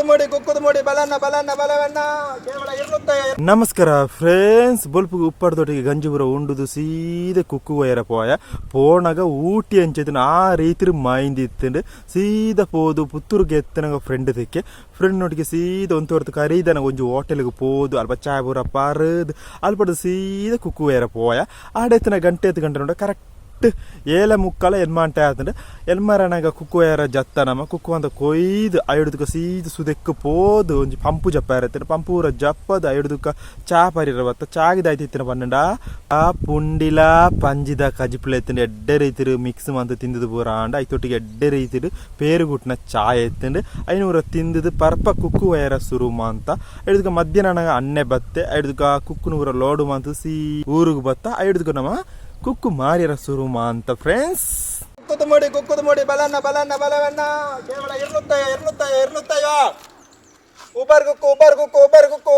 ಕುಕ್ಕುದ ಮುಡಿ ಕುಕ್ಕುದ ಮುಡಿ ಬಲನ್ನ ಬಲನ್ನ ಬಲವನ್ನ ಕೇವಲ 250. ನಮಸ್ಕಾರ ಫ್ರೆಂಡ್ಸ್, ಬೊಲ್ಪುಗು ಉಪ್ಪಾಡ್ದೊಟ್ಟಿಗೆ ಗಂಜಿಪುರ ಉಂಡುದು ಸೀದ ಕುಕ್ಕು ವೈರ ಪೋಯ. ಪೋಣಗ ಊಟಿ ಅಂಚೆತಿನ ಆ ರೀತಿ ಮಾಯಿಂದಿತ್ತುಂಡು. ಸೀದ ಪೋದು ಪುತ್ತೂರುಗೆ ಎತ್ತನಗ ಫ್ರೆಂಡ್ ತೆಕ್ಕೆ ಫ್ರೆಂಡ್ ನೊಟ್ಟಿಗೆ ಸೀದ ಒಂದು ಹೊರತು ಕರೀದನ ಒಂಜಿ ಹೋಟೆಲ್ಗೆ ಪೋದು ಅಲ್ಪ ಚಾಯ್ ಪೂರ ಪರದು ಅಲ್ಪಡ್ದು ಸೀದ ಕುಕ್ಕು ವೈರ ಪೋಯ. ಆಡೆತ್ತಿನ ಗಂಟೆ ಎತ್ತು ಗಂಟೆ ನೋಡ ಕರೆಕ್ಟ್ 7:45 ಎನ್ಮಾಂಟೆ ಆತಂಡು. ಎಲ್ಮರನಾಗ ಕುಕ್ಕು ಯಾರ ಜತ್ತ ನಮ ಕುಕ್ಕು ಅಂತ ಕೊಯ್ದು ಐಡುದಕ್ಕ ಸೀದ ಸುದೆಕ್ಕು ಪೋದು ಒಂಜಿ ಪಂಪು ಜಪ್ಪ ಇರತ್ತೆ. ಪಂಪೂರ ಜಪ್ಪದ ಐಡುದಕ್ಕ ಚಾ ಪರಿರ ಬತ್ತ ಚಾಗಿದ ಐತಿತ್ತಿನ ಪನ್ನಂಡ ಆ ಪುಂಡಿಲ ಪಂಜಿದ ಕಜಿಪುಲ ಎತ್ತಂಡು. ಎಡ್ಡೆ ರೀತಿರು ಮಿಕ್ಸ್ ಮಂತ್ ತಿಂದದು ಪೂರ ಆಂಡ ಐತೊಟ್ಟಿಗೆ ಎಡ್ಡೆ ರೀತಿಡು ಪೇರುಗುಟ್ನ ಚಾಯ್ ಎತ್ತಂಡು. ಐನೂರ ತಿಂದದು ಪರ್ಪ ಕುಕ್ಕು ವಯರ ಸುರು ಮಾಂತ ಐಡುದಕ್ಕ ಮಧ್ಯಾಹ್ನ ಅಣ್ಣೆ ಬತ್ತೆ. ಐಡುದಕ್ಕ ಕುಕ್ಕುನೂರ ಲೋಡು ಮಂತು ಸೀ ಊರುಗು ಬತ್ತ. ಐಡುದಕ್ಕ ನಮ್ಮ ಕುಕ್ಕು ಮಾರಿಯರ ಸುರು ಮಾಂತ ಫ್ರೆಂಡ್ಸ್. ಕುಕ್ಕುದ ಮುಡಿ ಕುಕ್ಕುದ ಮುಡಿ ಬಲನ್ನ ಬಲನ್ನ ಬಲವನ್ನ ಕೇವಲ 250 250 250. ಉಬರ್ ಕುಕ್ಕು ಉಬರ್ ಕುಕ್ಕು ಉಬರ್ ಕುಕ್ಕು.